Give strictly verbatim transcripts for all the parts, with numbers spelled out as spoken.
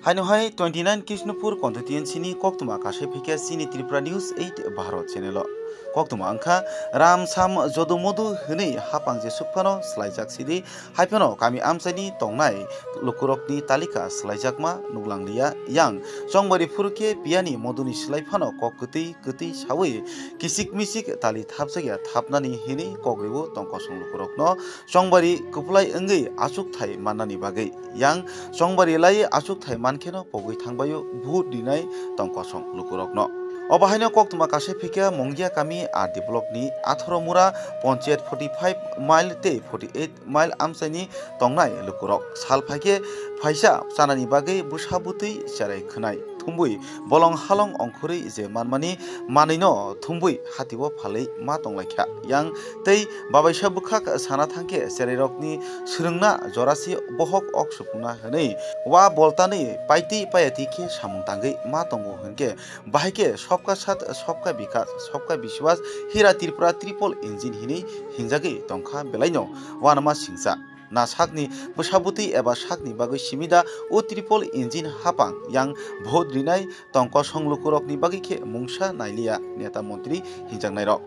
Haino hai twenty nine Kishnupur constituency ni koktwma kasai phaikha chini Tripura News eight Bharat channel o. Koktwma wngkha Ram Sam Jodu Modu hwnwi hapang jesuk phano swlaijak sidi, hai phano kami amchaini tongnai lukurokni talika swlaijakma nuklangliya. Yang chongbari phuru khe piyani moduni swlai phano kok kwtwi kwtwi sawi kisik misik tali thapjakya thapnani hwnwi kok rwo tongkosong lukurokno. Chongbari kwplai wngwi achukthai mannani bagwi, yang chongbari lai achukthai mankheno pogwi thangbaio vote rinai tongkosong lukurokno. Obo haino koktwma kasai phaikha Mongia kami R D block ni atharo mura panchayat forty five mile tei forty eight mile amchaini tongnai lukurok. Sal phaikhe phaisa chanani bagwi bwsa bwtwi cherai khwnai thumbwi bolong halong ongkhorwi je manmani manwino thumbwi hatio phalwi ma tonglaikha. Yang tei babaisa bwkhak sana thangkhe cherairokni swrwngna jorasi bohok ok supungna hwnwi wa boltani paiti payati khe samung tangwi ma tongo hwnkhe, bahai khe Sabka Sath, Sabka Vikas, Sabka Biswas, Hira Tripura triple engine hinwi hinjagwi tongkha belaino uanama singcha. Na sakni bwsabwtwi eba sakni bagwi simi da o triple engine hapang yang vote rinai tongkosong lukurokni bagwi khe mungsa nailiya neta montri hinjaknairok.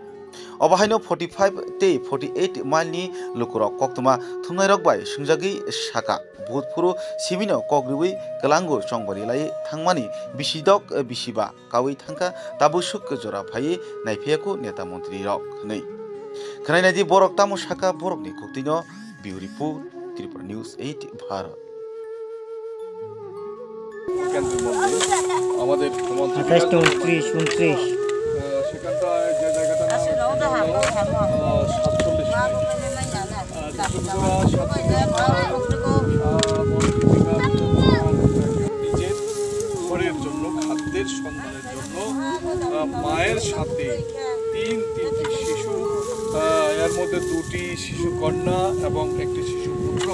Obo haino forty five tei forty eight mile ni lukurok koktwma thumnairok bai swngjagwi saka, vote phuru simino kok rwui kwlango chongbari lai thangmani bisidok bisiba kaui thangkha, tabuk suk jora phaiwi naiphiyakho neta montri rok hwnwi. Khwnai naidi borok tamo saka borokni khuktwino, Bureau Report, Tripura News eight Bharat. কেন্দ্রের মধ্যে আমাদের হিমাচল আঠাশ তো প্রদেশ ঊনত্রিশ, ঊনত্রিশ। আহ, সেখানটায় যে জায়গাটার নাম হচ্ছে, আহ, সাতচল্লিশ মাইল। আহ, ত্রিপুরা সাতচল্লিশ মাইল। আহ, নিজের ঘরের জন্য খাদ্যের সন্ধানের জন্য, আহ, মায়ের সাথে তিন, তিনটি শিশু, আহ, এর মধ্যে দুটি শিশু কন্যা এবং একটি শিশু পুত্র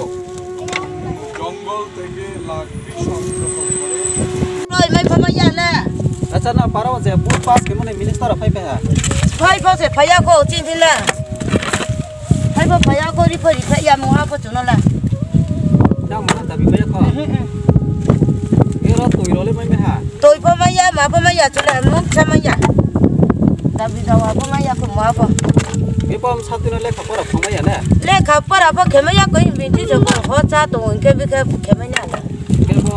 জঙ্গল থেকে লাকড়ি সংগ্রহ করে। Oi, mai phama ya le. Acha na para o je bu pass ke mone minister phai phai ha. Phai pho se phai ya ko chin din le. Phai pho phai ya ko ri pho ri phai ya mo ha pho chuno le. Na mo na dabi phai ko. Ero tui ro le mai ha. Tui pho maya, ma pho maya, chwla mung sa maya. Dabi dawa pho maya, kho ma pho. Bebom satino lekha pora pho maya ne? Lekha pora pho khe maya, koi binti jo ko ho cha to unke bikhe khe maya. Bebo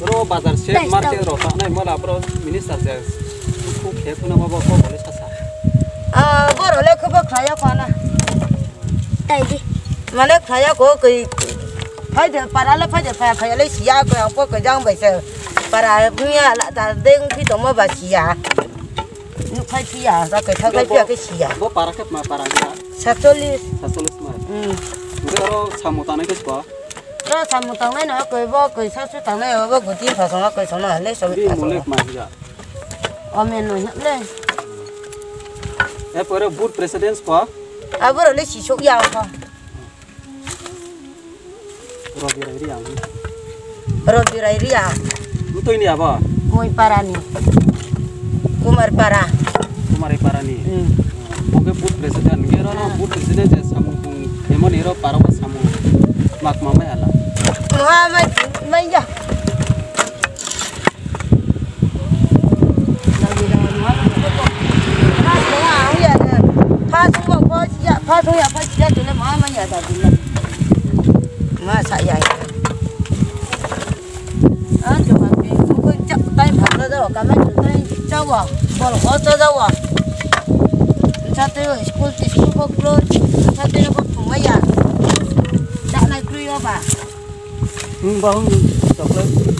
ro bazar se market ro ta nai mala pro minister se. Khu khe kuna ma bo ko bole sasa. Ah, boro le kho bo khaya pana. Taidi. Mane khaya ko koi. Phai de para le phai de phai khaya le siya ko ko ko jang bai se. Para miya la ta deng phi to mo ba siya. Nu phai siya, ba ke thak lai phi ke siya. Bo para ke ma para ya. Satcholish. Satcholish ma. Hmm. Nge ro samu tanai ke ko. Ro samu tanai no ko bo ko sa su tanai bo guti pha sama ko sama le so. Bi mulek ma ya. Omen no le. E pore board president ko. Aboro le sisok ya ko. Robi Rai Riang. Robi Rai Riang. Mtui ni abo? Mui Parani. Kumar Para. Kumar Parani. Hmm. Oke, board president. Nge ro no board president je samung pung emo ni ro paro samung mak mamai ala. Muhammad Maya. Hmm, bahung chocolate.